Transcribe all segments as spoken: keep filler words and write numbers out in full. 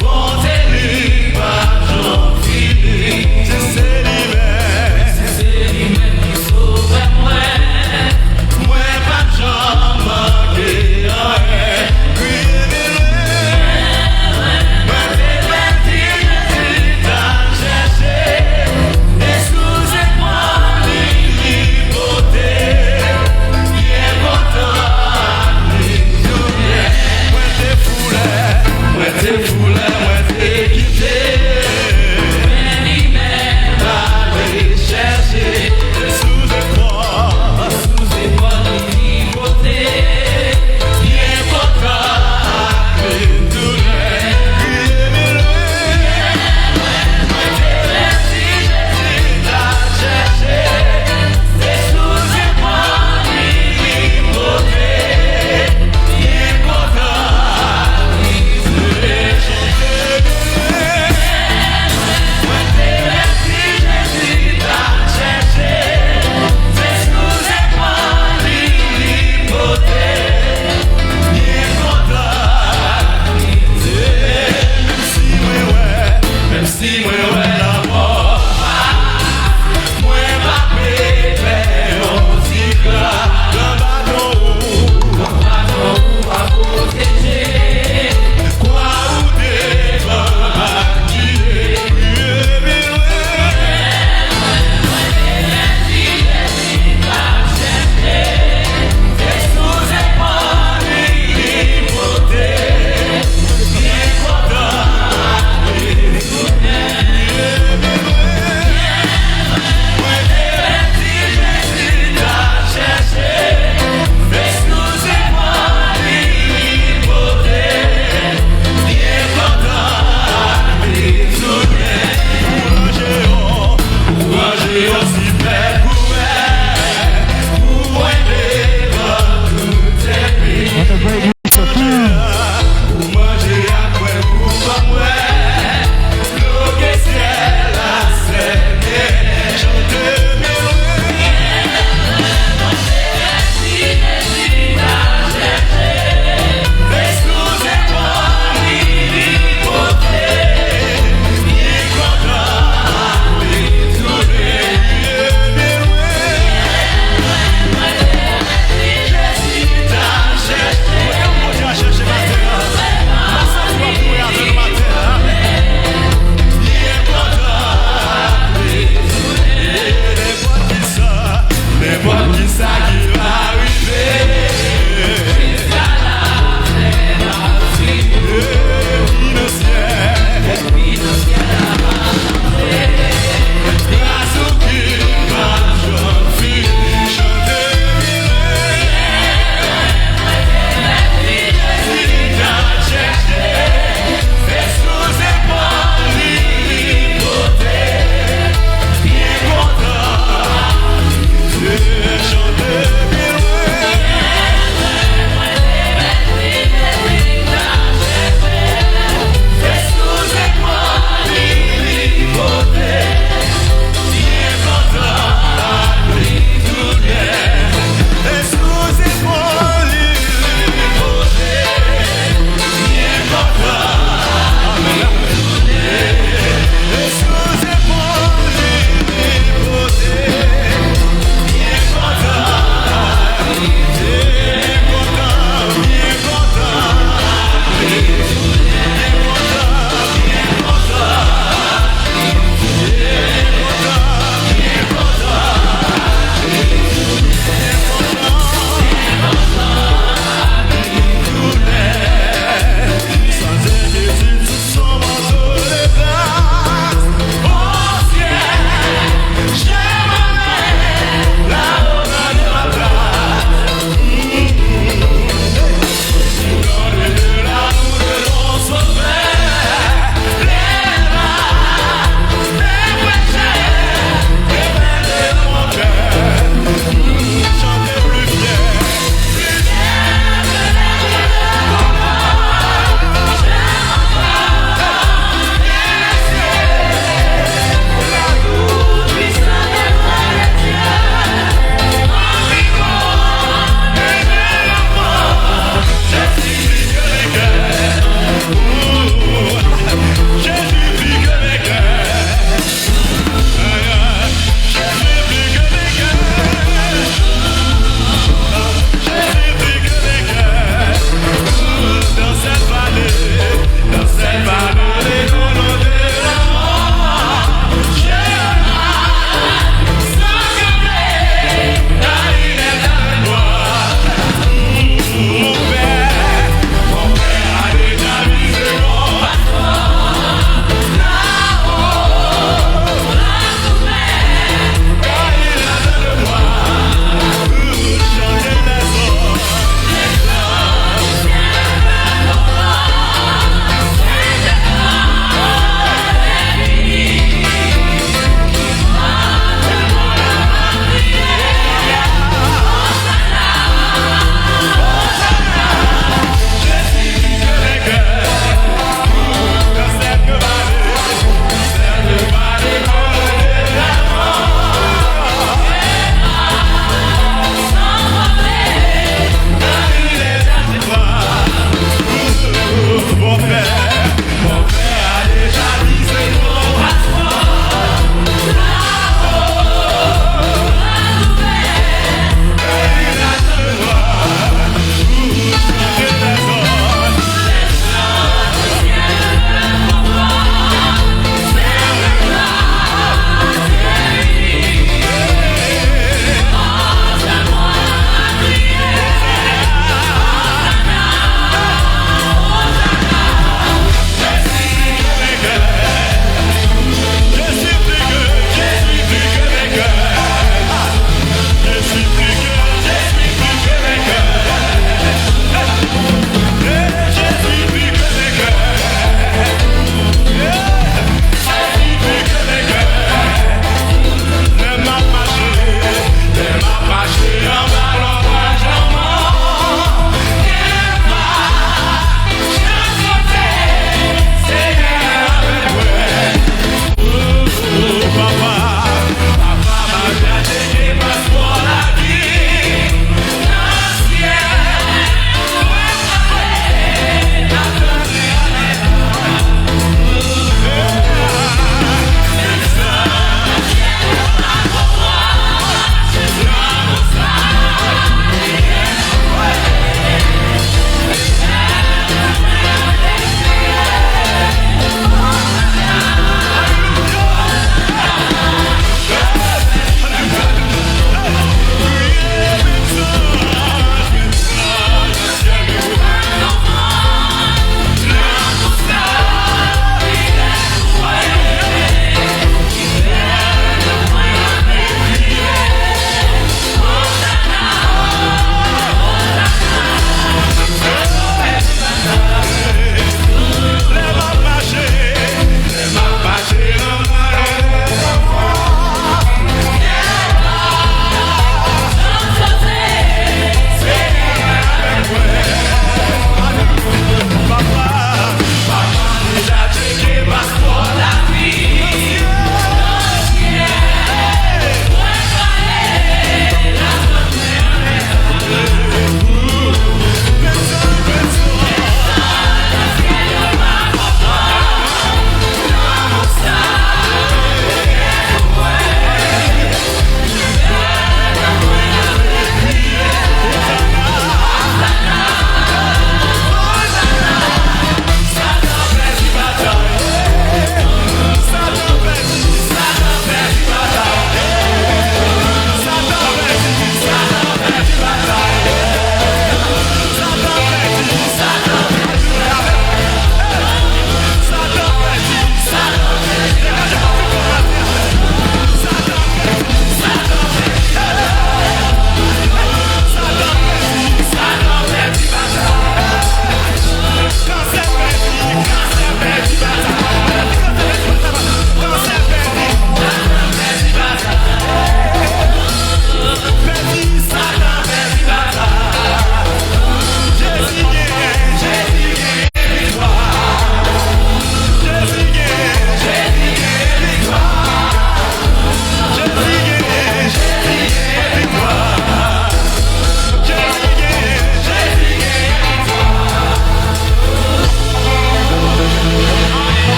Bonte li pa janm fini. Se, se li menm. Se, se li menm ki sove mwen. Mwen pa janm manke anyen. Kriye vin lwen. Mwen te pèdi Jezi, t al chèche. E sou zepòl li, li pote. Byen kontan li tounen. Mwen te fou lè, mwen te fou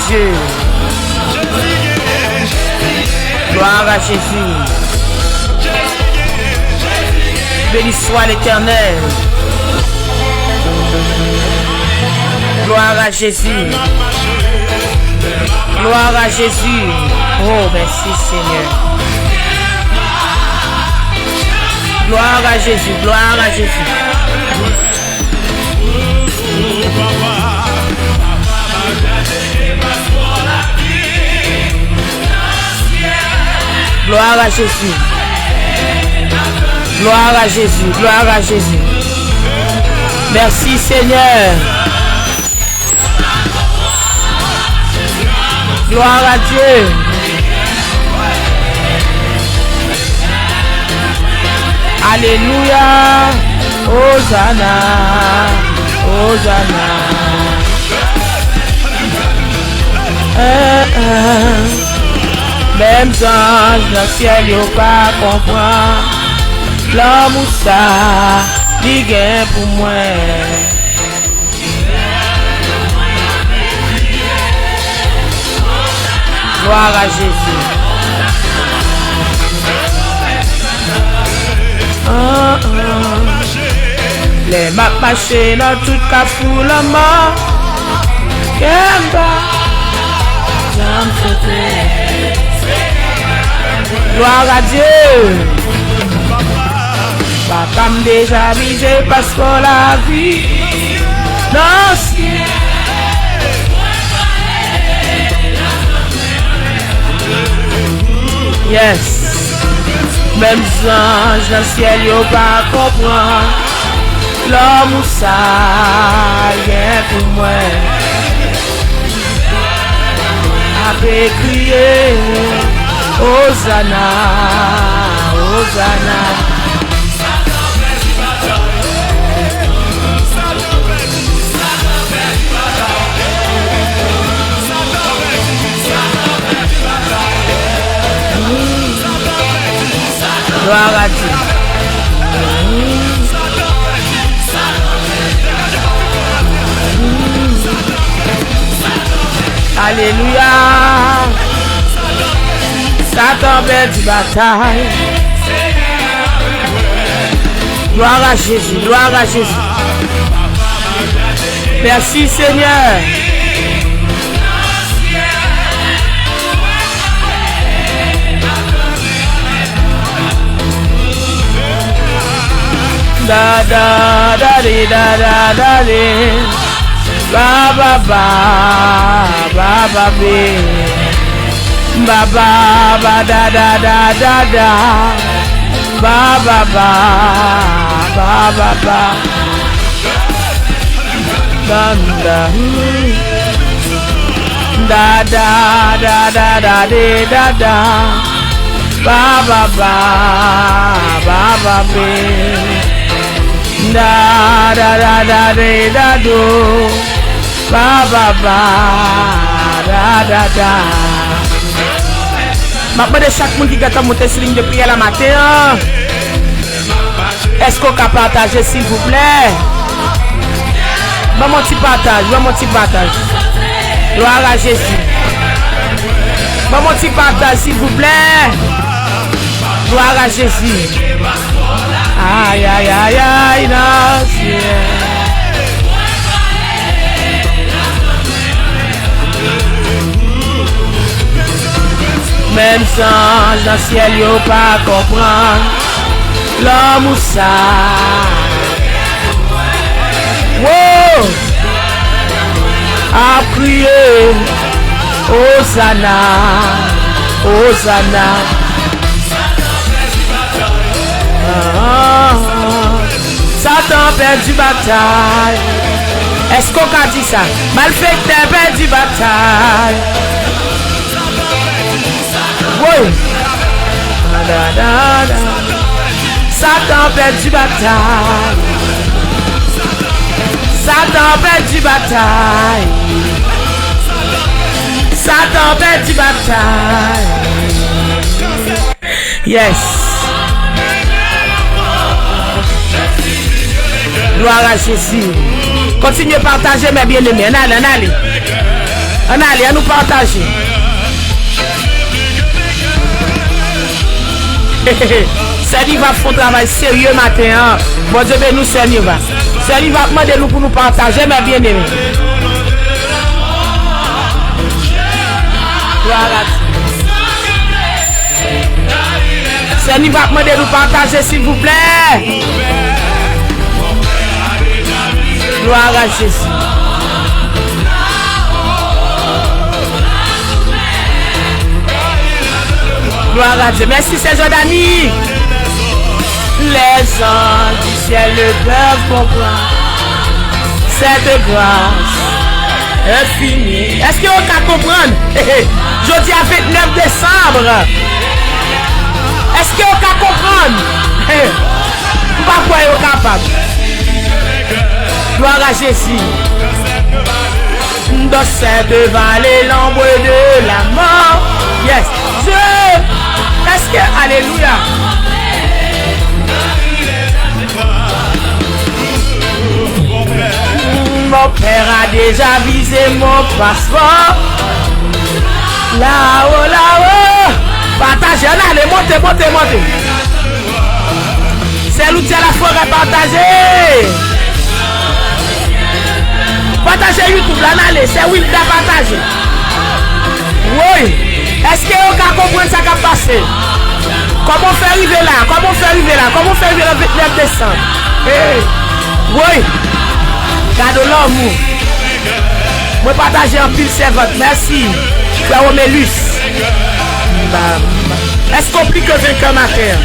Dieu. Gloire à Jésus. Béni soit l'Éternel. Gloire à Jésus. Gloire à Jésus. Oh, merci Seigneur. Gloire à Jésus. Gloire à Jésus. Gloire à Jésus. Gloire à Jésus. Gloire à Jésus. Merci Seigneur. Gloire à Dieu. Alelouya. Ozana. Ozana. Eh, eh. Menm zanj nan syèl yo pa konprann lanmou sa li gen pou mwen. Gloire à Jésus. Ah, ah. Lè m ap mache nan tout kafou lanmò, kè m pa janm sote. Gloire à Dieu. Papa m deja mize paspò lavi nan syèl. Yes. Menm zanj nan syèl yo pa konprann lanmou sa gen pou mwen. Ape kriye, Ozana, Ozana. Gloire à Dieu. Alelouya. Satan pèdi batay. Gloire à Jésus, gloire à Jésus. Merci Seigneur. Da da da di da da da di. Ba ba ba ba ba be. Ba ba ba da da da da da. Ba ba ba ba ba ba. Banda. Da da da da da de da da. Ba ba ba ba ba be. Da da da da de da do. Ba ba ba da da da. M ap mande chak moun ki gentan monte sou liy de priyè la maten an. Èske w ka pataje, silvouplè? Ban m yon ti pataj, ban m yon ti pataj. Gloire à Jésus. Ban m yon ti pataj, silvouplè. Gloire à Jésus. Ay, ay, ay, ay, nan syèl. Menm zanj nan syèl yo pa konprann lanmou sa. Wo! Ap kriye, Ozana, Ozana. Ah, Satan pèdi batay. Èske w ka di sa? Malfektè pèdi batay. Woy! Da, da, da. Satan pèdi batay. Satan pèdi batay. Satan pèdi batay. Yes. Gloire à Jésus. Kontinye pataje, mes bien-aimés. Ann ale, ann ale. Ann ale, ann nou pataje. Sè Niva ap fè yon travay serye maten an. Bondye beni w, Sè Niva. Sè Niva ap mande nou pou nou pataje, mè byeneme. Glwa a Dye. Sè Niva ap mande nou pataje, silvouplè. Glwa a Jezi. Gloire à Dieu. Mèsi, sè Jòdani. Les anges du ciel ne peuvent comprendre cette grâce infinie. Èske yo ka konprann? Jodi a vennèf desanm. Èske yo ka konprann? M pa kwè yo kapab. Gloire à Jésus. Dans cette vallée, l'ombre de la mort. Yes. Dieu. Èske, alelouya. Mon père a déjà visé mon passeport. Lawo, lawo. Pataje, ann ale, monte, monte, monte. Sè Loudia Laforè, pataje. Pataje YouTube la, ann ale. Sè Wilda, pataje. Woy. Èske yo ka konprann sa k ap pase? Kòman w fè rive la? Kòman w fè rive la? Kòman w fè rive nan vennèf desanm? Hey. Woy. Gade lanmou. Mwen pataje anpil sèvant. Mèsi. Frè Romelus. Èske w pli ke venkè maten an?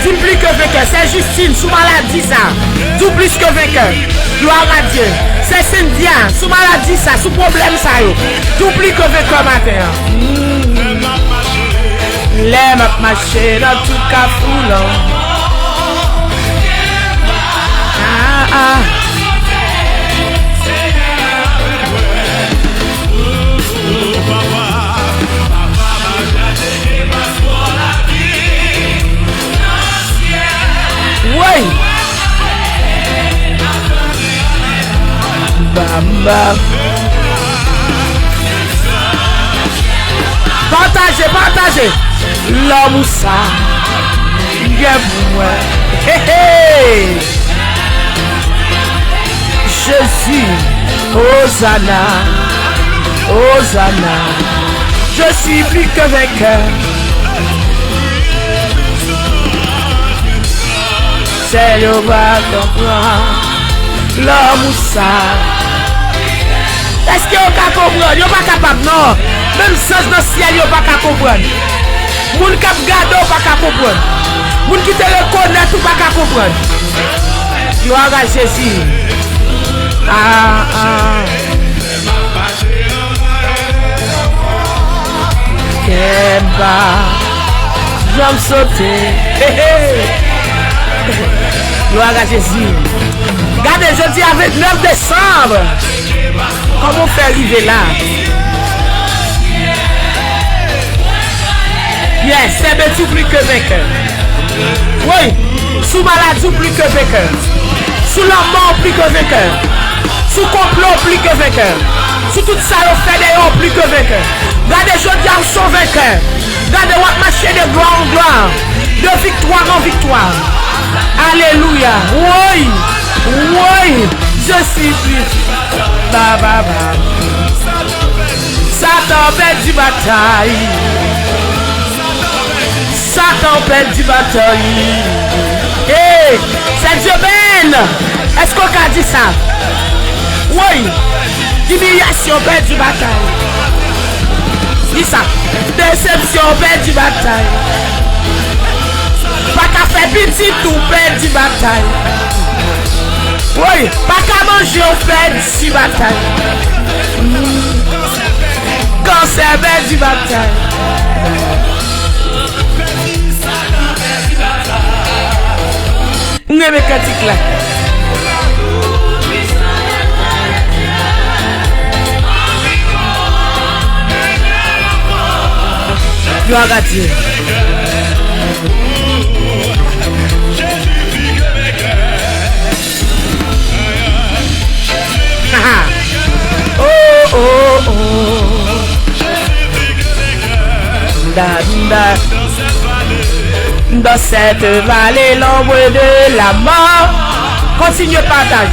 Di m pli ke venkè. Sè Justine, sou maladi sa, di w plis ke venkè. Gloire à Dieu. Sè Cynthia, sou maladi sa, sou pwoblèm sa yo, di w pli ke venkè maten an. Lè m ap mache nan tout kafou lan. Ah, ah. Woy! Bam, bam. Pataje, pataje. Lanmou sa gen pou mwen. Hey, hey. Jezi, Ozana, Ozana. Je suis plus que vainqueur. Sèl yo pa konprann lanmou sa. Èske yo ka konprann? Yo pa kapab, non. Menm zanj nan syèl yo pa ka konprann. Moun k ap gade w pa ka konprann. Moun ki te rekonèt ou pa ka konprann. Glwa a Jezi. Ah, ah. Kè m pa janm sote. Hey, hey. Glwa a Jezi. Gade, jodi a vennèf desanm. Kòman w fè rive la? Yes, sè Betty w pli ke venkè. Wi, sou maladi w pli ke venkè. Sou lanmò w pli ke venkè. Sou konplo w pli ke venkè. Sou tout sa yo fè dèyè w pli ke venkè. Gade jodi a w se yon venkè. Gade w ap mache de glwa an glwa. De viktwa an viktwa. Alelouya. Woy. Woy. Je suis plus. Ba, ba, ba. Satan pèdi batay. Satan pèdi batay. Hey, sè Dieuben, èske w ka di sa? Woy, imilyasyon pèdi batay. Di sa. Desepsyon pèdi batay. Pa ka fè pitit ou pèdi batay. Woy, pa ka manje ou pèdi batay. Kansè pèdi batay. M renmen kantik la. Glwa a Dye. Oh, oh, oh. Dans cette vallée, l'ombre de la mort. Continuez de partager.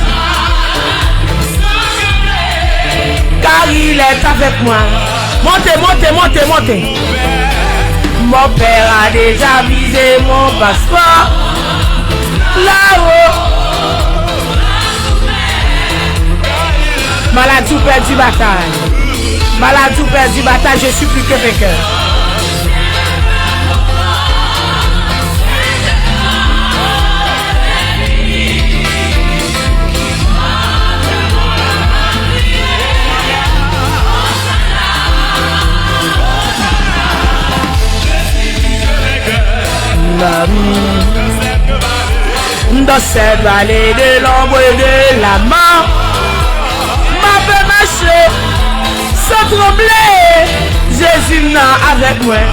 Car il est avec moi. Montez, montez, montez, montez. Mon père a déjà visé mon passeport. Là-haut. Maladi ou pèdi batay. Maladi ou pèdi batay, je suis plus que vainqueur. Dans cette vallée de l'ombre de la mort, m ap mache san tranble. Jezi nan avèk mwen.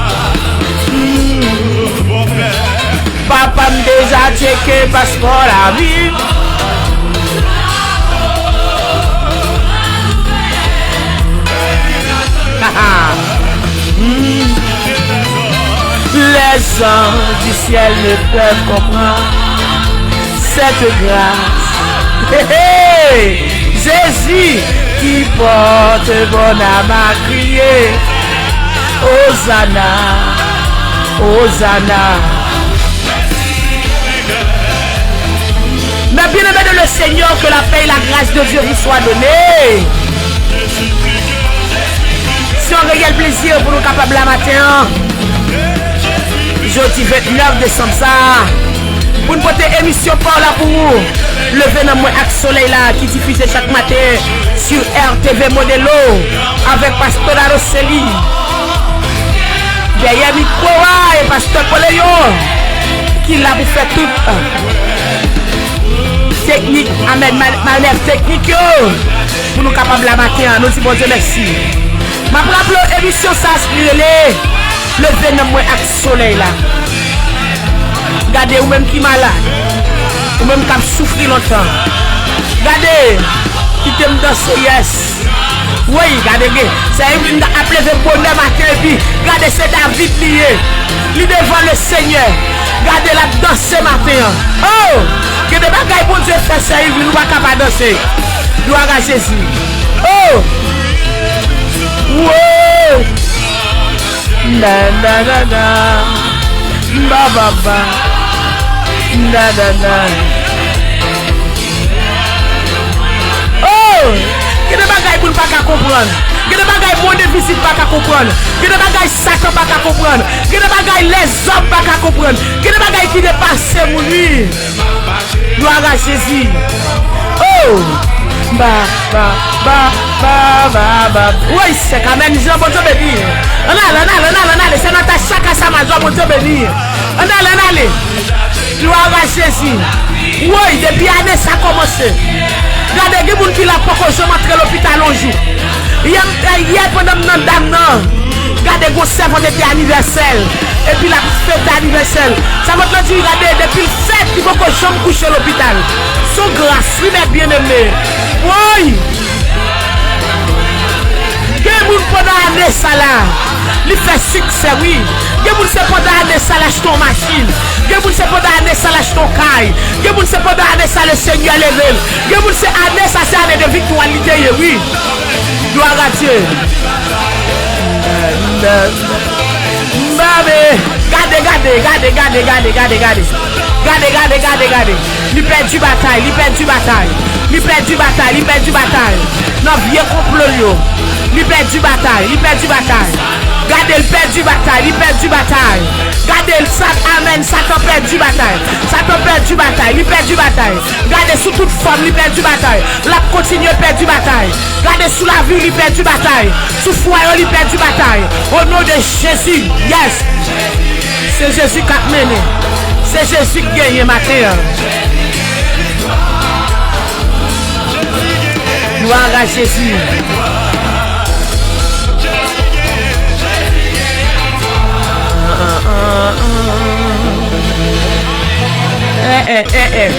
Mm. Papa m deja tcheke paspò lavi. Mm. Les anges du ciel ne peuvent comprendre cette grâce. Hé, hé! Jésus qui porte mon âme à crier. Hosanna, Hosanna. Mes bien-aimés dans le Seigneur, que la paix et la grâce de Dieu vous soient données. Se yon reyèl plezi pou nou kapab la maten an, jodi vennèf desanm sa a, pou n pote emisyon pa w la pou ou. Leve nan mwen ak solèy la ki difize chak maten sou R T V Modelo avèk Pastè Dado Sely. Dèyè mikwo a, e Pastè Poleyon ki la pou fè tout teknik, amèn, man-, manèv teknik yo, pou nou kapab la maten an. Nou di Bondye mèsi. M ap raple w, emisyon sa a, li rele Leve nan mwen ak solèy la. Gade, ou menm ki malad, ou menm k ap soufri lontan, gade, kite m danse, yes. Woy, gade, gen, sè Evelyn ap leve bonè maten, epi gade, se David li ye. Li devan le Senyè. Gade, l ap danse maten an. Oh! Gen de bagay Bondye fè, sè Evelyn, ou pa ka pa danse. Glwa a Jezi. Oh! Woy! Na, na, na, na. Ba, ba, ba. Na, na, na. Oh! Gen de bagay moun pa ka konprann. Gen de bagay moun envizib pa ka konprann. Gen de bagay Satan pa ka konprann. Gen de bagay lèzòm pa ka konprann. Gen de bagay ki depase moun, wi. Glwa a Jezi. Oh! Ba, ba, ba, ba, ba, ba. Woy, sèk, amèn. Jan Bondye beni. Ann ale, ann ale, ann ale, ann ale. Se Natacha Casamazzo, Bondye beni. Ann ale, ann ale. Glwa a Jezi. Woy, depi ane sa kòmanse. Gade, gen moun ki la poko janm antre lopital yon jou. Yè, yè pandan m nan dam nan, gade, gon sèvant te anivèsè l. Epi l ap fete anivèsè l. Sèvant lan di, gade, depi l fèt, li poko janm kouche lopital. Se yon gras, wi, mè byeneme. Woy! Gen moun pandan ane sa la, li fè siksè, wi. Gen moun se pandan ane sa l achte yon machin. Gen moun se pandan ane sa l achte yon kay. Gen moun se pandan ane sa le Senyè leve l. Gen moun se ane sa se ane de viktwa li te ye, wi. Glwa a Dye. Gade, gade, gade, gade, gade, gade, gade. Gade, gade, gade, gade. Li pèdi batay, li pèdi batay. Li pèdi batay, li pèdi batay. Nan vye konplo l yo. Li pèdi batay, li pèdi batay. Gade, l pèdi batay, li pèdi batay. Gade, l, sa, amèn, Satan pèdi batay. Satan pèdi batay, li pèdi batay. Gade, sou tout fòm, li pèdi batay. L ap kontinye pèdi batay. Gade, sou lavi w, li pèdi batay. Sou fwaye w, li pèdi batay. O non de Jezi, yes. Se Jezi k ap mennen. Se Jezi k genyen maten an. Glwa a Jezi. Eh, eh, eh, eh.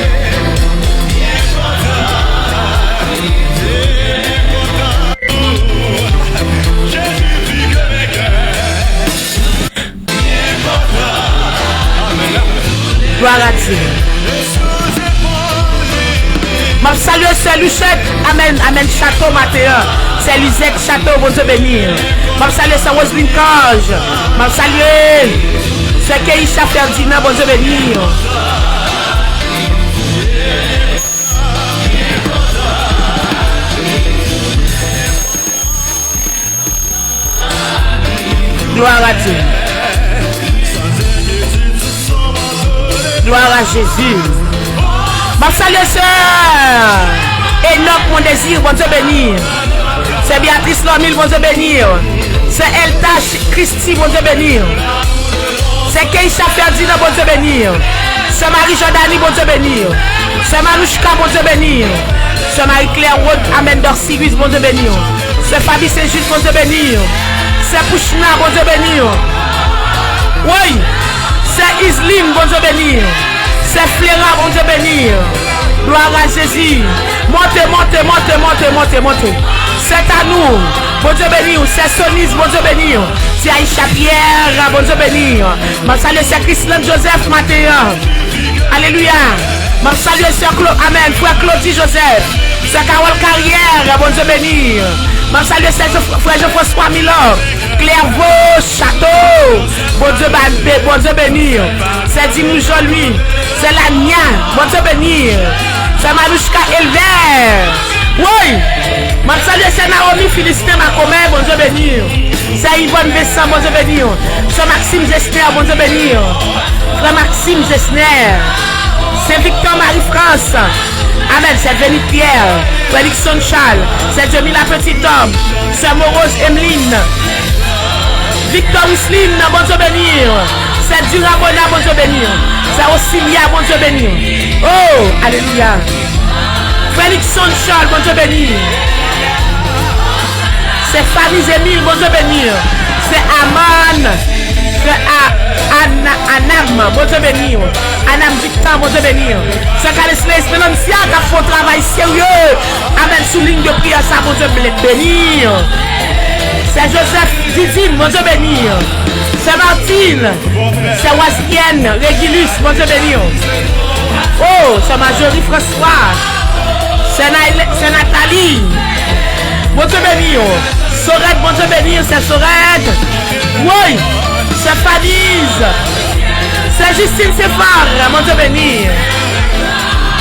Glwa a Dye. M ap salye sè Luchette, amèn, amèn, Chato maten an. Sè Lizèt Chato, Bondye beni w. M ap salye sè Roseline Cage. M ap salye sè Keisha Ferdinand, Bondye beni w. Glwa a Dye. Glwa a Jezi. M ap salye sè Enoch Mondésir, Bondye beni w. Sè Beatrice Lormil, Bondye beni w. Sè Elta Ch- Christy, Bondye beni w. Sè Keisha Ferdinand, Bondye beni w. Sè Marie Jordanie, Bondye beni w. Sè Manouchka, Bondye beni w. Sè Marie Claire Rod, amèn, Dorcirus, Bondye beni w. Sè Fabi Saint Just, Bondye beni w. Sè Pouchna, Bondye beni w. Woy! Sè Isline, Bondye beni w. Sè Flera, Bondye beni w. Glwa a Jezi. Monte, monte, monte, monte, monte, monte. Sè Tanou, Bondye beni w. Sè Sonise, Bondye beni w. Sè Aisha Pierre, Bondye beni w. M ap salye sè Chrisland Joseph maten an. Alelouya. M ap salye sè Clo-, amèn, frè Claudy Joseph. Sè Carole Carrière, Bondye beni w. M ap salye sè Jo-, frè Jean-François Milor. Clairvaux Chateau, Bondye ba-, be-, Bondye beni w. Sè Dimou Jean Louis, sè Lania, Bondye beni w. Sè Manouchka Elvè. Woy! M ap salye sè Naomi Philistin Makomè, Bondye beni w. Sè Yvonne Vincent, Bondye beni w. Sè Maxime Gesner, Bondye beni w. Frè Maxime Gesner. Sè Victor Marie France. Amèn. Sè Venit Pierre. Frè Luckson Charles. Sè Djemila Petit Homme. Sè Morose Emeline. Victor Wisseline, Bondye beni w. Sè Durabona, Bondye beni w. Sè Osilia, Bondye beni w. Oh, alelouya. Frè Luckson Charles, Bondye beni w. Sè Fanny Émile, Bondye beni w. Sè Aman, frè A-, Ana-, Anam, Bondye beni w. Anam Victor, Bondye beni w. Sè Kalesley Espelancia k ap fè yon travay serye. Amèn. Sou liy de priyè sa, Bondye ble-, beni w. Sè Joseph Didine, Bondye beni w. Sè Martine, sè Wazilyèn Régilus, Bondye beni w. Oh, sè Marjorie François, sè Nayle-, sè Nathalie, Bondye beni w. Sorèt, Bondye beni w, sè Sorèt. Woy, sè Fadiz, sè Justine Sefar, Bondye beni w.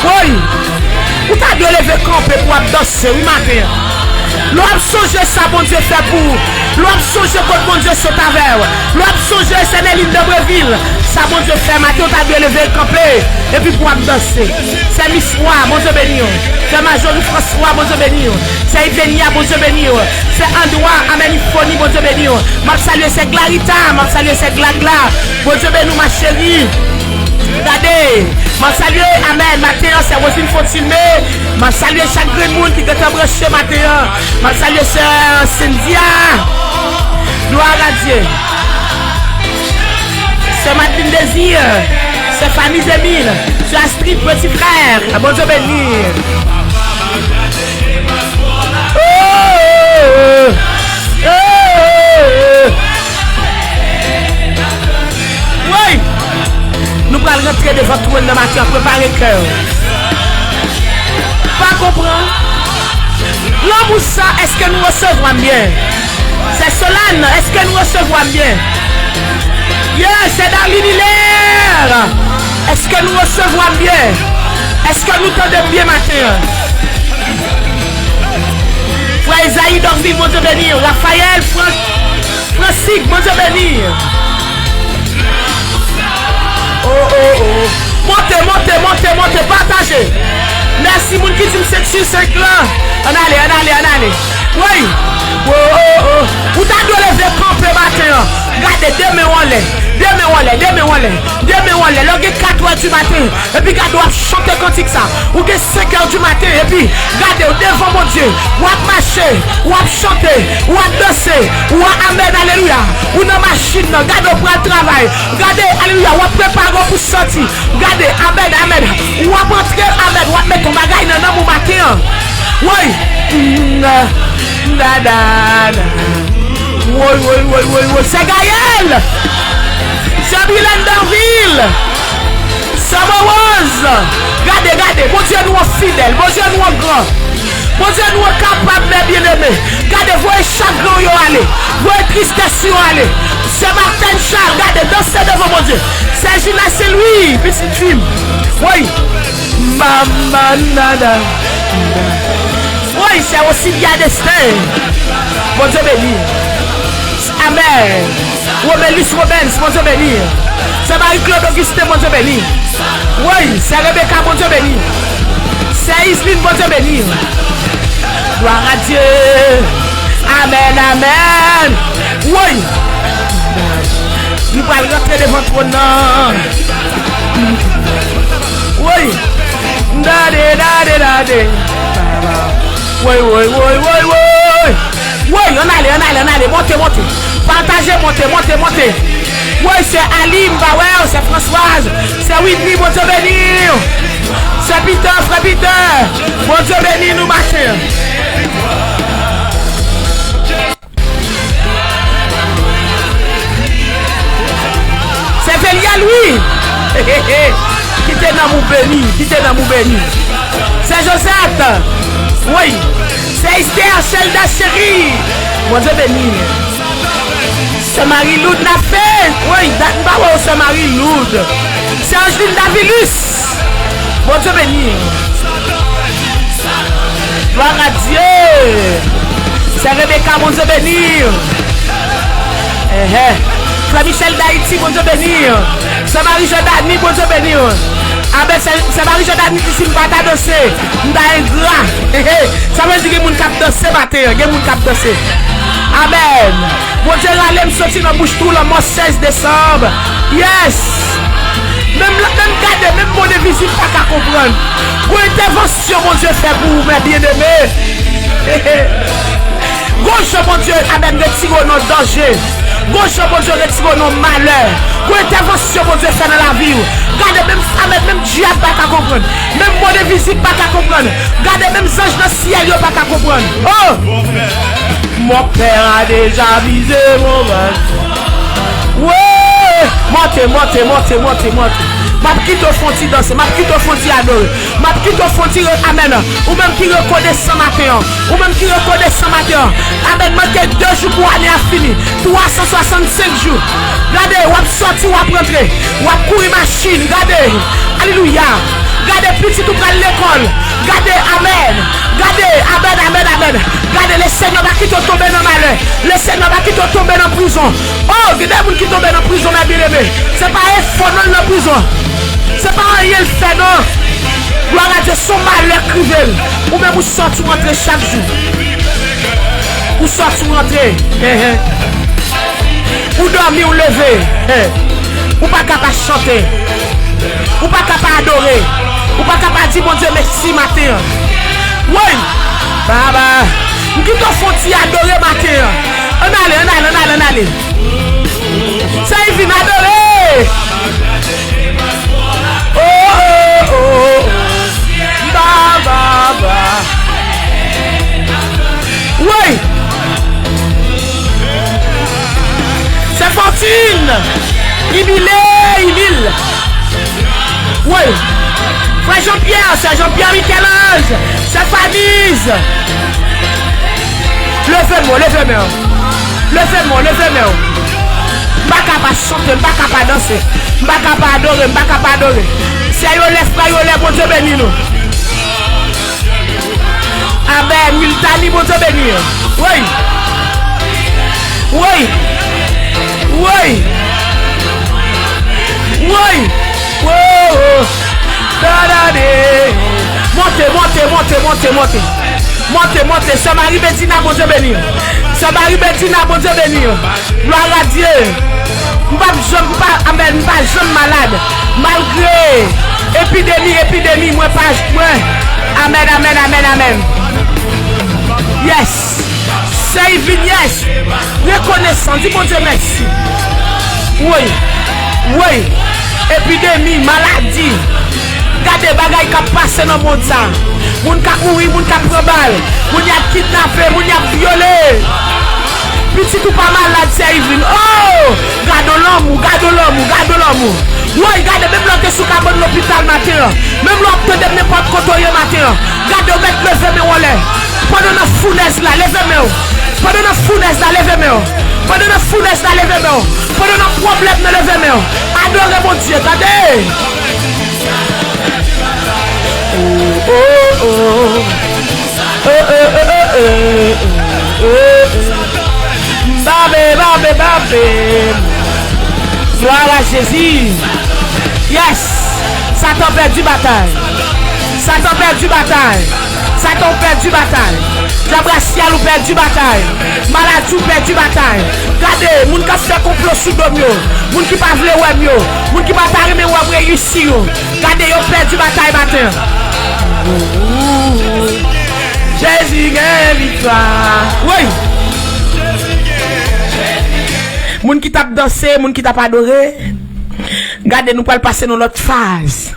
Woy, ou ta dwe leve kanpe pou w ap danse wi maten an. Lè w ap sonje sa Bondye fè pou ou, lè w ap sonje kot Bondye sot avè w, lè w ap sonje sè Nelin Debrevil, sa Bondye fè maten, ou ta dwe leve kanpe epi pou w ap danse. Sè Miswa, Bondye beni w. Sè Majorie François, Bondye beni w. Sè Ivenia, Bondye beni w. Sè Andwa, amèn, Ifoni, Bondye beni w. M ap salye sè Glarita, m ap salye sè Glagla. Bondye beni w, ma chérie. Gade, m ap salye, amèn, maten an, sè Rosine Fontilme. M ap salye chak grenn moun ki gentan branche maten an. M ap salye sè Cynthia. Glwa a Dye. Sè Madeleine Désir. Sè Fanny Émile. Sè Astrid, petit frère. Bondye beni. Oh, oh, oh, oh. Woy! Nou pral rantre devan twòn nan maten an, prepare kè w. Pa konprann. Lanmou sa, èske nou resevwa m byen? Sè Solane, èske nou resevwa m byen? Yes, sè Darline Hilaire, èske nou resevwa m byen? Èske nou tande m byen maten an? Frè Esaïe Dorvil, Bondye beni w. Raphaël Franck, Fransik, Bondye beni. Oh, oh, oh. Monte, monte, monte, monte, pataje. Mèsi moun ki di m senk sou senk lan. Ann ale, ann ale, ann ale. Woy. Oh, oh, oh. Ou ta dwe leve kanpe maten an. Gade, de men w anlè. De men w anlè, de men w anlè. De men w anlè. Lè w gen kat è di maten, epi gade w ap chante kantik sa. Ou gen senk è di maten, epi gade w devan Bondye. W ap mache, w ap chante, w ap danse, w ap, amèn, alelouya. Ou nan machin nan, gade w pral travay. Gade, alelouya, w ap prepare w pou sòti. Gade, amèn, amèn. W ap antre, amèn, w ap met yon bagay nan nanm ou maten an. Woy. Mm, da, da, da. Woy, woy, woy, woy, woy. Sè Gaël. Sè Bilène Dorvil. Sè Gade, gade, Bondye nou an fidèl, Bondye nou an gran. Bondye nou an kapab, mè byeneme. Gade, voye chagren yo ale. Voye tristès yo ale. Sè Martèn Chal, gade, danse devan Bondye. Sè Jina Sen Lwi, pitit fi m. Woy. Mama nada. Woy, sè Osilia Destin. Bondye beni. Amèn. Romelis Robens, Bondye beni. Sè Marie Claude Augustin, Bondye beni. Woy, sè Rebecca, Bondye beni. Sè Islin, Bondye beni. Glwa a Dye. Amèn, amèn. Woy. Nou pral rantre devan twòn nan. Woy. Dade, dade, dade. Woy, woy, woy, woy, woy. Woy, ann ale, ann ale, ann ale. Monte, monte. Pataje, monte, monte, monte. Woy, sè Ali, m pa wè w, sè Françoise, sè Whitney, Bondye beni w. Sè Peter, frè Peter, Bondye beni nou maten an. Sè Velial, wi. Kite nanm ou beni, kite nanm ou beni. Sè Josette, wi. Sè Esther, Chelda cheri, Bondye beni. Sè Marie Loud Nafe, wi, dat m pa wè w, sè Marie Loud. Sè Angeline Davilus, Bondye beni. Glwa a Dye. Sè Rebecca, Bondye beni. Enhen. Frè Michel Dayiti, Bondye beni. Sè Marie Jordanie, Bondye beni. Amen. Sè, sè Marie Jordanie di si m pa ta danse, m ta engra. Sa vle di gen moun k ap danse maten an, gen moun k ap danse. Amèn. Bondye rale m soti nan bouch twou lanmò sèz desanm. Yes. Menm, menm gade, menm mo de vizi m pa ka konprann. Gon entèvansyon Bondye fè pou ou, mè byeneme. Gon jan Bondye, amèn, retire w nan danje. Gon jan Bondye retire w nan malè. Gon entèvansyon Bondye fè nan lavi w. Gade, menm, amèn, menm dyab pa ka konprann. Menm mo de vizi pa ka konprann. Gade, menm zanj nan syèl yo pa ka konprann. Oh! Mon père a déjà brisé mon ventre. Wi! Monte, monte, monte, monte, monte. M ap kite w fè yon ti danse, m ap kite w fè yon ti adore. M ap kite w fè yon ti re-, amèn. Ou menm ki rekonesan maten an. Ou menm ki rekonesan maten an. Amèn. Manke de jou pou ane a fini. Twa san swasannsenk jou. Gade, w ap sòti, w ap rantre. W ap kouri machin. Gade. Alelouya. Gade, pitit ou pral lekòl. Gade, amèn. Gade, amèn, amèn, amèn. Gade, Lesenyè pa kite w tonbe nan malè. Lesenyè pa kite w tonbe nan prizon. Oh, gen de moun ki tonbe nan prizon, mè byeneme. Se pa efò non l nan prizon. Se pa anyen l fè non. Glwa a Dye, se yon malè k rive l. Ou menm ou sòti ou rantre chak jou. Ou sòti ou rantre. Enhen. Ou dòmi ou leve. Enhen. Ou pa ka pa chante. Ou pa ka pa adore. Ou pa ka pa di Bondye mèsi maten an. Woy! Baba, m kite w fè yon ti adore maten an. Ann ale, ann ale, ann ale, ann ale. Sa y vin adore. Oh, oh, oh, oh. Ba, ba, ba. Woy! Sè Fortune! Imile, imil! Woy! Frè Jean-Pierre, sè Jean-Pierre Michel-Ange, sè Faniz! Leve men w, leve men w. Leve men w, leve men w. M pa ka pa chante, m pa ka pa danse. M pa ka pa adore, m pa ka pa adore. Sè yo lè, frè yo lè, Bondye beni nou. Amèn. Wiltani, Bondye beni. Woy. Woy. Woy. Woy. Wo, wo. Dadade. Monte, monte, monte, monte, monte. Monte, monte. Sè Marie Bedina, Bondye beni. Sè Marie Bedina, Bondye beni. Glwa a Dye. M p ap janm, m pa, amèn, m pa janm malad. Malgre epidemi, epidemi, mwen pa, mwen. Amèn, amèn, amèn, amèn. Yes. Sè Yveline, yes. Rekonesan, di Bondye mèsi. Woy. Woy. Epidemi, maladi. Gade bagay k ap pase nan mond sa. Moun k ap mouri, moun k ap pran bal, moun y ap kidnape, moun y ap vyole. Pitit ou pa malad, sè Yveline. Oh! Gade lanmou, gade lanmou, gade lanmou. Woy, gade, menm lè w te sou kabann lopital maten an, menm lè w ap tande m nenpòt kote w ye maten an, gade, w mèt leve men w anlè. Pandan n nan founèz la, leve men w. Pandan n nan founèz la, leve men w. Pandan n nan founèz la, leve men w. Pandan n nan pwoblèm nan, leve men w. Adore Bondye, gade. Oh, oh, oh. Oh, oh, oh, oh, oh, oh, oh. Babe, babe, babe. Glwa a Jezi. Yes. Satan pèdi batay. Satan pèdi batay. Satan ou pèdi batay. Dyab rasyal ou pèdi batay. Maladi ou pèdi batay. Gade, moun k ap fè konplo sou do m yo. Moun ki pa vle wè m yo. Moun ki pa ta renmen wè m reyisi yo. Gade, yo pèdi batay maten an. Jezi gen viktwa. Wi. Moun ki t ap danse, moun ki t ap adore. Gade, nou pral pase nan lòt faz.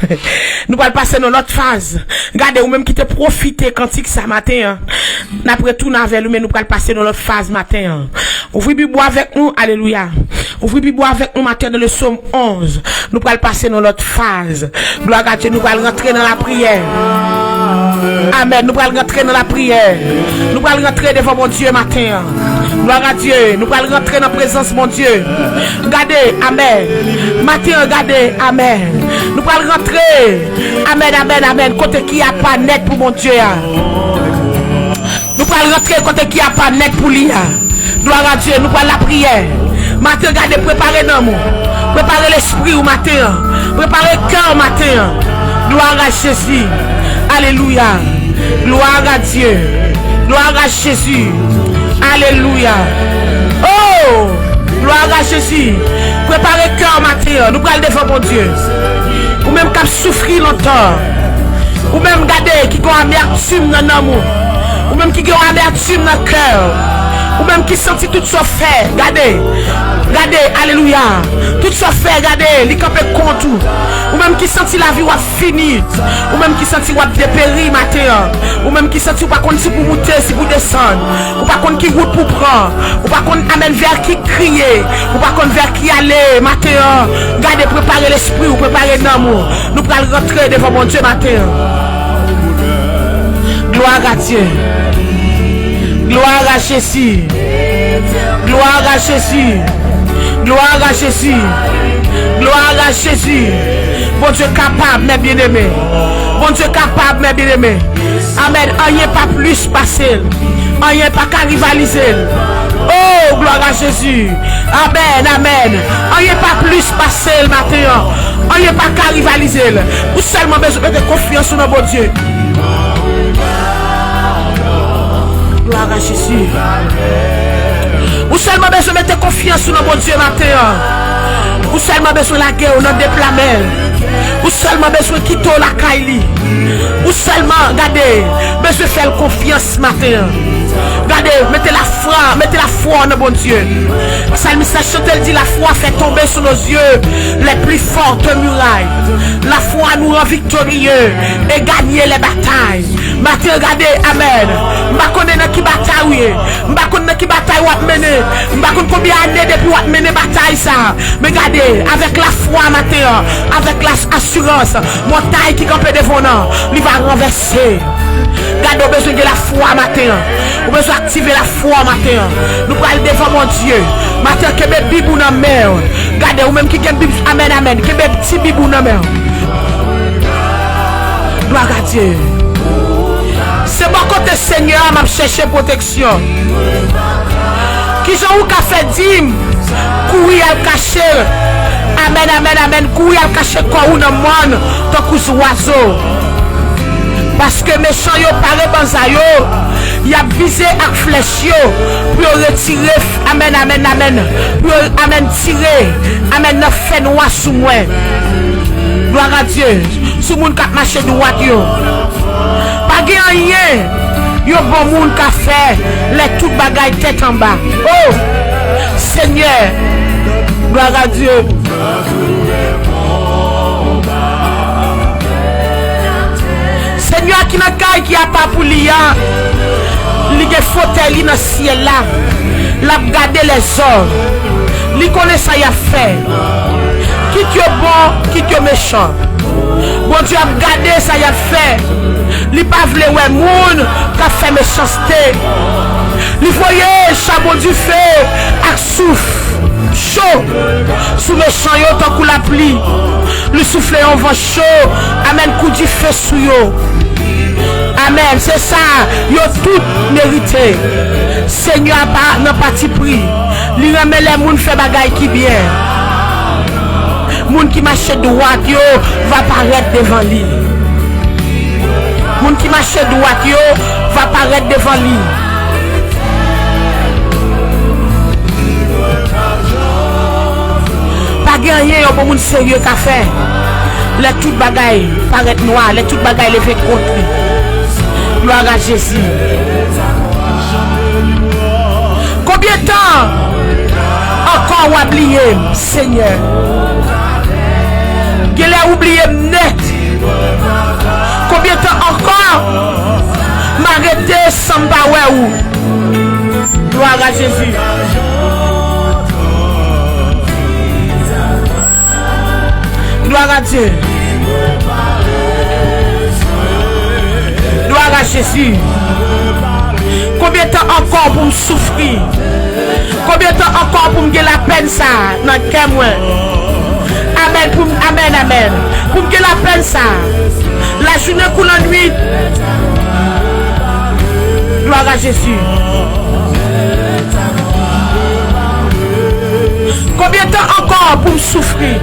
Nou pral pase nan lòt faz. Gade, ou menm ki te pwofite kantik sa maten an. N ap retounen avè l, men nou pral pase nan lòt faz maten an. Ouvri Bib ou avèk nou, alelouya. Ouvri Bib ou avèk nou maten nan le Sòm onz. Nou pral pase nan lòt faz. Glwa a Dye, nou pral rantre nan lapriyè. Amèn. Nou pral rantre nan lapriyè. Nou pral rantre devan Bondye maten an. Glwa a Dye, nou pral rantre nan prezans Bondye. Gade, amèn. Maten an, gade, amèn. Nou pral rantre. Amèn, amèn, amèn. Kote ki apa nèt pou Bondye a. Nou pral rantre kote ki apa nèt pou li a. Glwa a Dye, nou pral lapriyè. Maten, gade, prepare nanm ou. Prepare lespri ou maten an. Prepare kè w maten an. Glwa a Jezi. Alelouya. Glwa a Dye. Glwa a Jezi. Alelouya. Oh! Glwa a Jezi. Prepare kè w maten an. Nou pral devan Bondye. Ou menm k ap soufri lontan. Ou menm gade ki gen amètim nan nanm ou. Ou menm ki gen amètim nan kè w. Ou menm ki santi tout sa w fè, gade. Gade, alelouya. Tout sa w fè, gade, li kanpe kont ou. Ou menm ki santi lavi w ap fini. Ou menm ki santi w ap deperi maten an. Ou menm ki santi w pa konn si pou moute, si pou desann. Ou pa konn ki wout pou pran. Ou pa konn amèn vè ki kriye. Ou pa konn vè ki ale maten an. Gade, prepare lespri w, prepare nanm ou. Nou pral rantre devan Bondye maten an. Glwa a Dye. Glwa a Jezi. Glwa a Jezi. Glwa a Jezi. Glwa a Jezi. Bondye kapab, mè byeneme. Bondye kapab, mè byeneme. Amèn. Anyen pa plis pase l. Anyen pa ka rivalize l. Oh, glwa a Jezi. Amèn, amèn. Anyen pa plis pase l maten an. Anyen pa ka rivalize l. Ou sèlman bezwen mete konfyans ou nan Bondye. Glwa a Jezi. Ou sèlman bezwen mete konfyans ou nan Bondye maten an. Ou sèlman bezwen lage w nan de pla men l. Ou sèlman bezwen kite w lakay li. Ou sèlman, gade, bezwen fè l konfyans maten an. Gade, mete lafwa, mete lafwa w nan Bondye. Salmis la chante, l di, la foi fait tomber sous nos yeux les plus fortes murailles. Lafwa nou rann viktorye e ganye lè batay. Maten, gade, amèn. M pa konnen nan ki batay ou ye. M pa konn nan ki batay w ap mennen. M pa konn konbyen ane depi w ap mennen batay sa. Men gade, avèk lafwa maten an, avèk la asirans, montay ki kanpe devan w nan, li va ranvèse. Gade, ou bezwen gen lafwa maten an. Ou bezwen aktive lafwa maten an. Nou pral devan Bondye. Maten an, kenbe Bib ou nan men w. Gade, ou menm ki gen Bib, amèn, amèn. Kenbe ti Bib ou nan men w. Glwa a Dye. Se bò kote Senyè a m ap chèche pwoteksyon. Kijan ou ka fè di m kouri al kache? Amèn, amèn, amèn. Kouri al kache kò ou nan mòn tankou zwazo. Paske mechan yo pare banza yo, y ap vize ak flèch yo pou yo retire, amèn, amèn, amèn, pou yo, amèn, tire, amèn, nan fènwa sou mwen. Glwa a Dye. Sou moun k ap mache dwat yo. Pa gen anyen yon bon moun ka fè lè tout bagay tèt anba. Oh! Senyè, glwa a Dye. Senyè ki nan kay ki apa pou li a, li gen fotèy li nan syèl la. L ap gade lèzòm. Li konnen sa y ap fè. Kit yo bon, kit yo mechan. Bondye ap gade sa y ap fè. Li pa vle wè moun k ap fè mechanste. Li voye chabon dife ak souf cho sou mechan yo tankou lapli. Li soufle yon van cho, amèn, kou dife sou yo. Amèn. Se sa yo tout merite. Senyè a pa nan patipri. Li renmen lè moun fè bagay ki byen. Moun ki mache dwat yo va parèt devan li. Moun ki mache dwat yo va parèt devan li. Pa gen anyen yon bon moun serye ka fè lè tout bagay parèt nwa, lè tout bagay leve kont li. Glwa a Jezi. Konbyen tan ankò w a bliye m, Senyè? Genlè ou bliye m nèt. Konbyen tan ankò m a rete san m pa wè ou? Glwa a Jezi. Glwa a Dye. Glwa a Jezi. Konbyen tan ankò pou m soufri? Konbyen tan ankò pou m gen lapèn sa a nan kè mwen? Amèn, pou m, amèn, amèn. Pou m gen lapèn sa a. Lajounen kou lannwit. Glwa a Jezi. Konbyen tan ankò pou m soufri?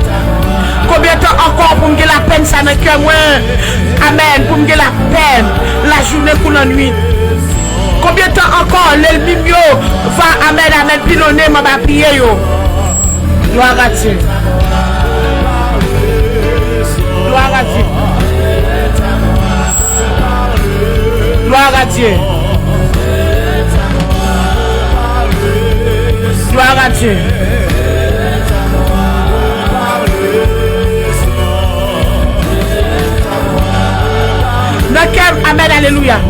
Konbyen tan ankò pou m gen lapèn sa nan kè mwen? Amèn. Pou m gen lapèn lajounen kou lannwit. Konbyen tan ankò lènmi m yo va, amèn, amèn, pilonnen m anba pye yo? Glwa a Dye. Glwa a Dye. Glwa a Dye. Glwa a Dye. Nan kè m, amèn, alelouya.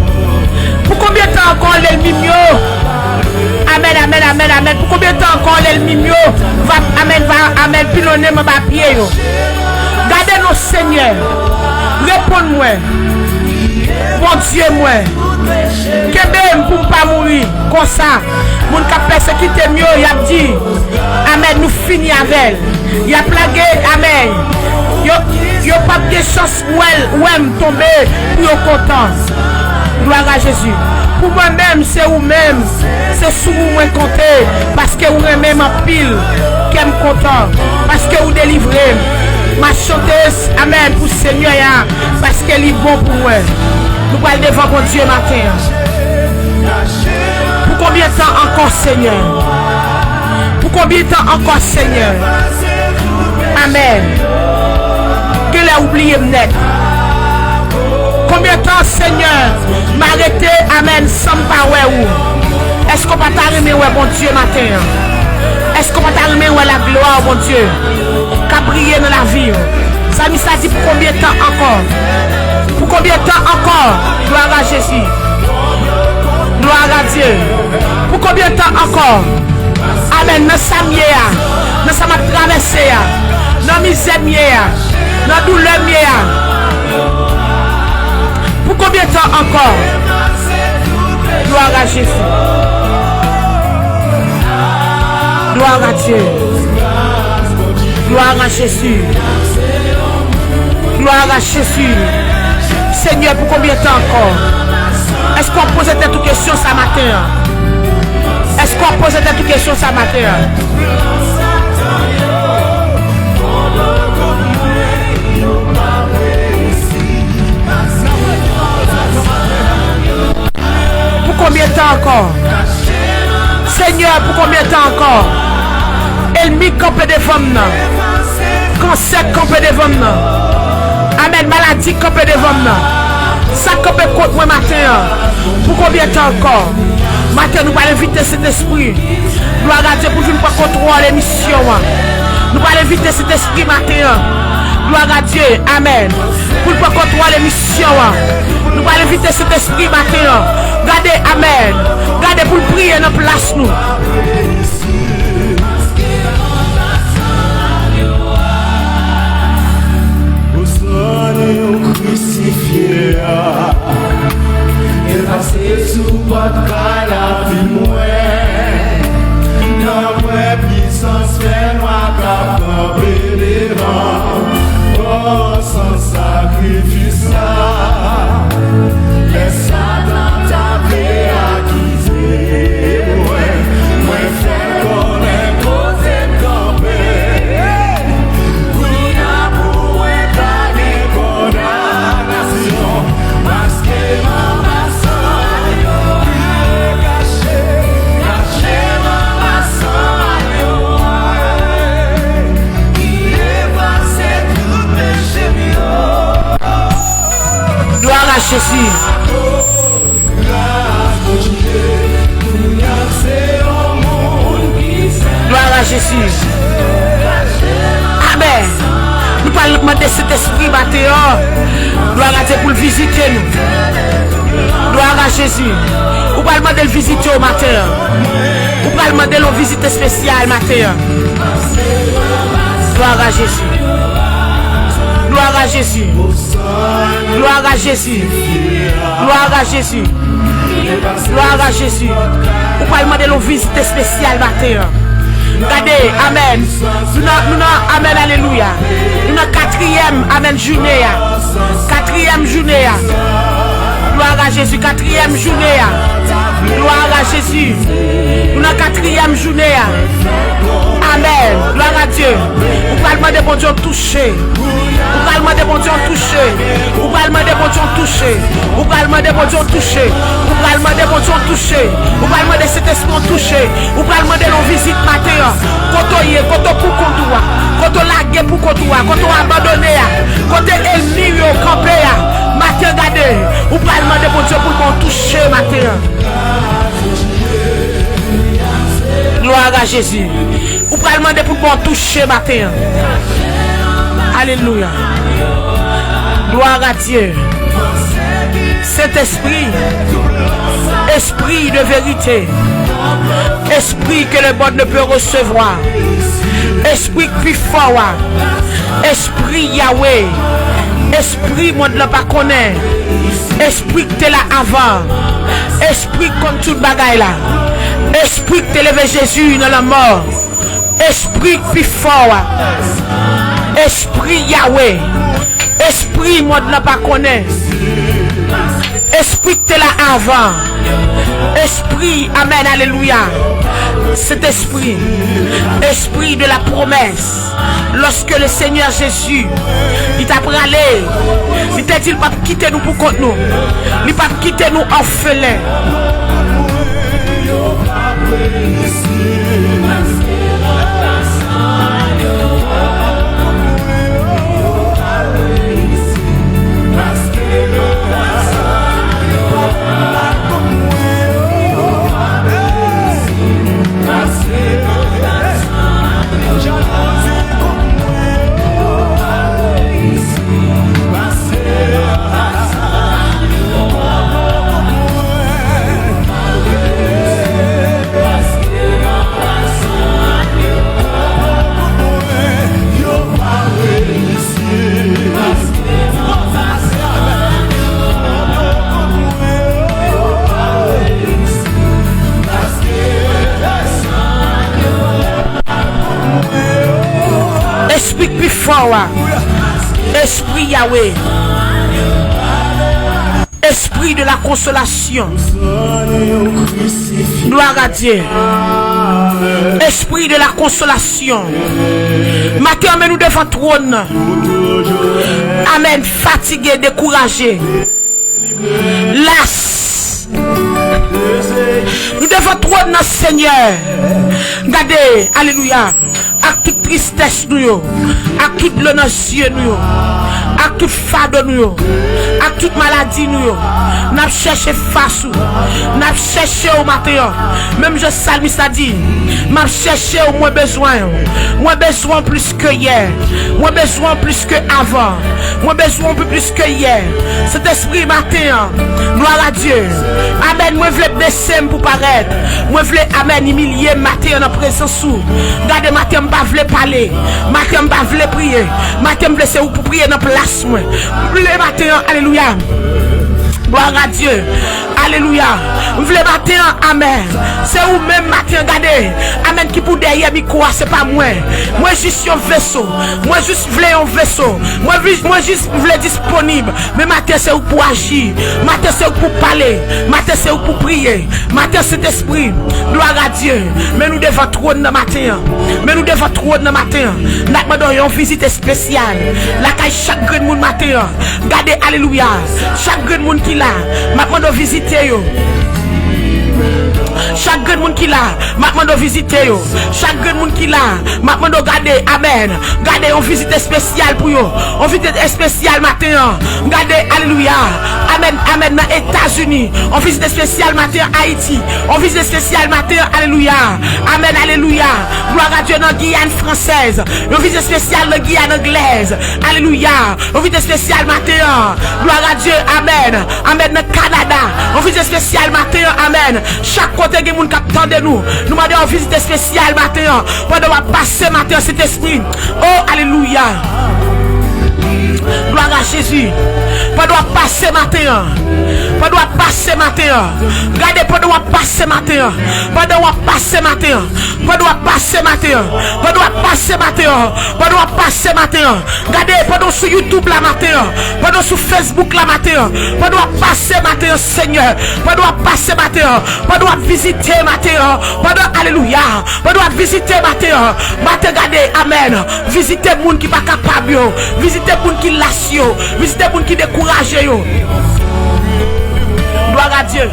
Pou konbyen tan ankò lènmi m yo? Amèn, amèn, amèn, amèn. Pou konbyen tan ankò lènmi m yo va, amèn, va, amèn, pilonnen m anba pye yo? Gade non, Senyè. Reponn mwen. Bondye mwen. Kenbe m pou m pa mouri. Konsa, moun k ap pèsekite m yo, y ap di, amèn, nou fini avè l. Y ap lage, amèn. Yo, yo p ap gen chans wè l, wè m tonbe pou yo kontan. Glwa a Jezi. Pou mwen menm, se ou menm. Se sou ou mwen konte, paske ou renmen m anpil. Kè m kontan, paske ou delivre m. M a chante, amèn, pou Senyè a, paske li bon pou mwen. Nou pral devan Bondye maten an. Pou konbyen tan ankò, Senyè? Pou konbyen tan ankò, Senyè? Amèn. Genlè ou bliye m nèt. Konbyen tan, Senyè, m a rete, amèn, san m pa wè ou? Èske w pa ta renmen wè Bondye maten an? Èske w pa ta renmen wè laglwa Bondye k ap briye nan lavi w? Salmis la di, pou konbyen tan ankò? Pou konbyen tan ankò? Glwa a Jezi. Glwa a Dye. Pou konbyen tan ankò? Amèn. Nan sa m ye a, nan sa m ap travèse a, nan mizè m ye a, nan doulè m ye a. Pou konbyen tan ankò? Glwa a Jezi. Glwa a Dye. Glwa a Jezi. Glwa a Jezi. Senyè, pou konbyen tan ankò? Èske w ap poze tèt ou kesyon sa maten an? Èske w ap poze tèt ou kesyon sa maten an? Pou konbyen tan ankò? Senyè, pou konbyen tan ankò? Ènmi kanpe devan m nan. Kansè kanpe devan m nan. Amèn. Maladi kanpe devan m nan. Sa kanpe kont mwen maten an. Pou konbyen tan ankò? Maten, nou pral envite Sentespri. Glwa a Dye pou l vin pran kontwòl emisyon an. Nou pral envite Sentespri maten an. Glwa a Dye. Amèn. Pou l pran kontwòl emisyon an. Nou pral envite Sentespri maten an. Gade, amèn. Gade pou l priye nan plas nou. Kanpe devan pòs sakrifis la. Lè Satan ta vle akize mwen, mwen fè l konnen kote m kanpe. Kounye a pou mwen pa gen kondanasyon. Maske m anba san yo, kache, kache m anba san yo, ki efase tout peche m yo. Glwa a Jezi. Glwa a Jezi. Amèn. Nou pral mande Sentespri maten an. Glwa a Dye pou l vizite nou. Glwa a Jezi. Ou pral mande l vizite w maten an. Ou pral mande l yon vizit espesyal maten an. Glwa a Jezi. Glwa a Jezi. Glwa a Jezi. Glwa a Jezi. Glwa a Jezi. Ou pral mande l yon vizit espesyal maten an. Gade, amèn. Nou nan, nou nan, amèn, alelouya. Nou nan katriyèm, amèn, jounen an. Katriyèm jounen an. Glwa a Jezi, katriyèm jounen an. Glwa a Jezi. Nou nan katriyèm jounen an. Amèn. Glwa a Dye. Ou pral mande Bondye yon touche. Ou pral mande Bondye yon touche. Ou pral mande Bondye yon touche. Ou pral mande Bondye yon touche. Ou pral mande Bondye yon touche. Ou pral mande Sentespri yon touche. Ou pral mande l yon vizit maten an. Kote w ye, kote w pou kont ou a. Kote w lage pou kont ou a. Kote w abandone a. Kote ènmi yo kanpe a. Maten an gade. Ou pral mande Bondye pou l ba w touche maten an. Glwa a Jezi. Ou pral mande pou l ba w touche maten an. Alelouya. Glwa a Dye. Sentespri. Espri de verite. Espri ke le mond ne peut recevoir. Espri k pi fò a. Espri Yawe. Espri mond lan pa konnen. Espri k te la avan. Espri k konn tout bagay la. Espri k te leve Jezi nan lanmò. Espri k pi fò a. Espri Yawe. Espri mond lan pa konnen. Espri k te la avan. Espri, amèn, alelouya. Sentespri. Espri de la promesse. Lorsque le Seigneur Jésus, li ta prale, li te di l p ap kite nou pou kont nou. Li p ap kite nou òfelen. Espri k pi fò a. Espri Yawe. Esprit de la consolation. Gloire à Dieu. Esprit de la consolation. Maten an, men nou devan twòn nan. Amèn. Fatige, dekouraje. Las. Nou devan twòn nan, Senyè. Gade, alelouya. Ak tout tristès nou yo, ak tout dlo nan zye nou yo, ak tout fado nou yo, ak tout maladi nou yo, n ap chèche fas ou, n ap chèche w maten an. Menm jan salmis la di, m ap chèche w, mwen bezwen w, mwen bezwen w plis ke yè, mwen bezwen w plis ke avan, mwen bezwen w pi plis ke yè. Sentespri, maten an, glwa a Dye. Amèn. Mwen vle bese m pou parèt. Mwen vle, amèn, imilye m maten an nan prezans ou. Gade, maten an, m pa vle pale. Maten an, m pa vle priye. Maten an, m vle se ou pou priye nan plas mwen. M vle maten an, alelouya. Glwa a Dye. Alelouya. M vle maten an, amèn. Se ou menm maten an, gade. Amèn, ki pou dèyè mikwo a, se pa mwen. Mwen jis yon veso. Mwen jis vle yon veso. Mwen vi-, mwen jis vle disponib. Men maten, se ou k pou aji. Maten, se ou k pou pale. Maten, se ou k pou priye. Maten, Sentespri, glwa a Dye. Men nou devan twòn nan maten an. Men nou devan twòn nan maten an. N ap mande w yon vizit espesyal lakay chak grenn moun maten an. Gade, alelouya. Chak grenn moun ki la, m ap mande w vizite yo. Chak grenn moun ki la, m ap mande w vizite yo. Chak grenn moun ki la, m ap mande w gade, amèn. Gade yon vizit espesyal pou yo. Yon vizit espesyal maten an. Gade, alelouya. Amèn, amèn, nan Etazini. Yon vizit espesyal maten an, Ayiti. Yon vizit espesyal maten an, alelouya. Amèn, alelouya. Glwa a Dye, nan Giyàn fransèz. Yon vizit espesyal nan Giyàn anglèz. Alelouya. Yon vizit espesyal maten an. Glwa a Dye. Amèn. Amèn. Nan Kanada. Yon vizit espesyal maten an. Amèn. Chak kote gen moun k ap tande nou. Nou mande yon vizit espesyal maten an. Pandan w ap pase maten an, Sentespri. O, alelouya. Glwa a Jezi. Pandan w ap pase maten an. Pandan w ap pase maten an. Gade pandan w ap pase maten an. Pandan w ap pase maten an. Pandan w ap pase maten an. Pandan w ap pase maten an. Pandan w ap pase maten an. Gade, pandan w sou YouTube la maten an, pandan w sou Facebook la maten an, pandan w ap pase maten an, Senyè, pandan w ap pase maten an, pandan w ap vizite maten an, pandan, alelouya, pandan w ap vizite maten an, maten, gade, amèn, vizite moun ki pa kapab yo, vizite moun ki las yo, vizite moun ki dekouraje yo. Glwa a Dye.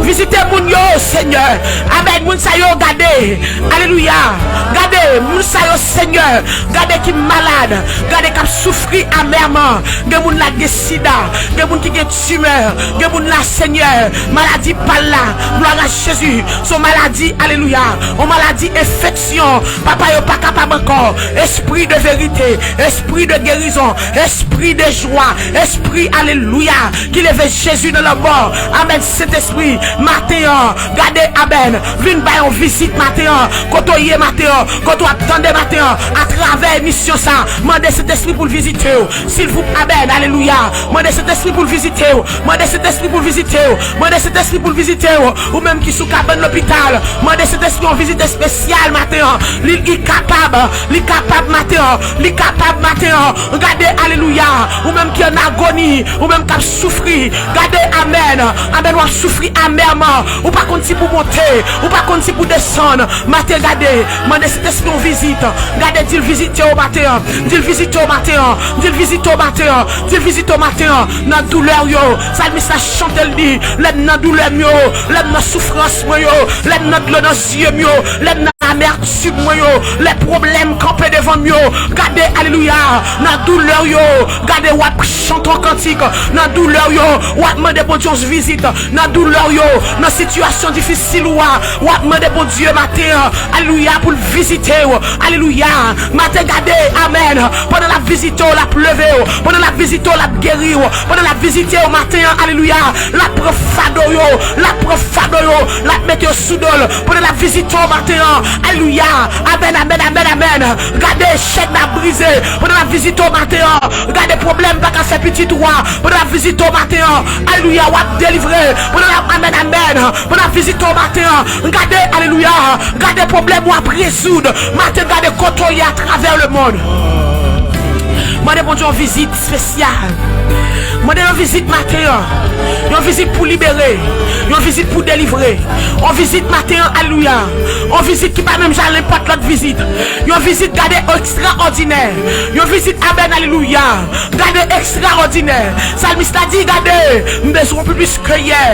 Vizite moun yo, Senyè. Amèn. Moun sa yo, gade. Alelouya. Gade, moun sa yo, Senyè. Gade ki malad. Gade k ap soufri amèman. Gen moun la gen sida. Gen moun ki gen timè. Gen moun la, Senyè. Maladi pa l la. Glwa a Jezi. Se yon maladi, alelouya. Yon maladi enfeksyon. Papa, yo pa kapab ankò. Espri de verite. Espri de gerizon. Espri de jwa. Espri, alelouya. Ki leve Jezi nan lanmò. Amèn, Sentespri. Maten an, gade, amèn. Vin bay yon vizit maten an. Kote w ye maten an, kote w ap tande maten an, atravè emisyon sa, mande Sentespri pou l vizite w. Silvouplè, amèn, alelouya. Mande Sentespri pou l vizite w. Mande Sentespri pou l vizite w. Mande Sentespri pou l vizite w. Ou menm ki sou kabann lopital, mande Sentespri yon vizit espesyal maten an. Li, li kapab, li kapab maten an. Li kapab maten an. Gade, alelouya. Ou menm ki an agoni, ou menm k ap soufri. Gade, amèn. Amèn, w ap soufri amèman. Ou pa konn si pou w monte, ou pa konn si pou w desann. Maten, gade, mande Sentespri yon vizit. Gade, di l vizite w maten an. Di l vizite w maten an. Di l vizite w maten an. Di l vizite w maten an. Nan doulè w yo, salmis la chante l di, lè m nan doulè m yo, lè m nan soufrans mwen yo, lè m nan dlo nan zye m yo, lè m nan amètim mwen yo, lè pwoblèm kanpe devan m yo, gade, alelouya, nan doulè w yo, gade, w ap chante yon kantik, nan doulè w yo, w ap mande Bondye yon vizit, nan doulè w yo, nan sitiyasyon difisil ou a, w ap mande Bondye maten an, alelouya, pou l vizite w, alelouya, maten gade, amèn, pandan l ap vizite w, l ap leve w, pandan l ap vizite w, l ap geri w, pandan l ap vizite w maten an, alelouya, l ap pran fado yo, l ap pran fado yo, l ap mete yo sou do l. Pandan l ap vizite w maten an. Alelouya. Amèn, amèn, amèn, amèn. Gade, chèn ap brize. Pandan l ap vizite w maten an. Gade, pwoblèm pa ka fè pitit ou a. Pandan l ap vizite w maten an. Alelouya, w ap delivre. Pandan l ap, amèn, amèn. Pandan l ap vizite w maten an. Gade, alelouya. Gade, pwoblèm ou ap rezoud. Maten, gade kote w ye atravè lemonn. Mande Bondye yon vizit espesyal. Mande yon vizit maten an. Yon vizit pou libere. Yon vizit pou delivre. Yon vizit maten an, alelouya. Yon vizit ki pa menm jan nenpòt lòt vizit. Yon vizit gade ekstraòdinè. Yon vizit, amèn, alelouya. Gade ekstraòdinè. Salmis la di, gade, m bezwen w pi plis ke yè.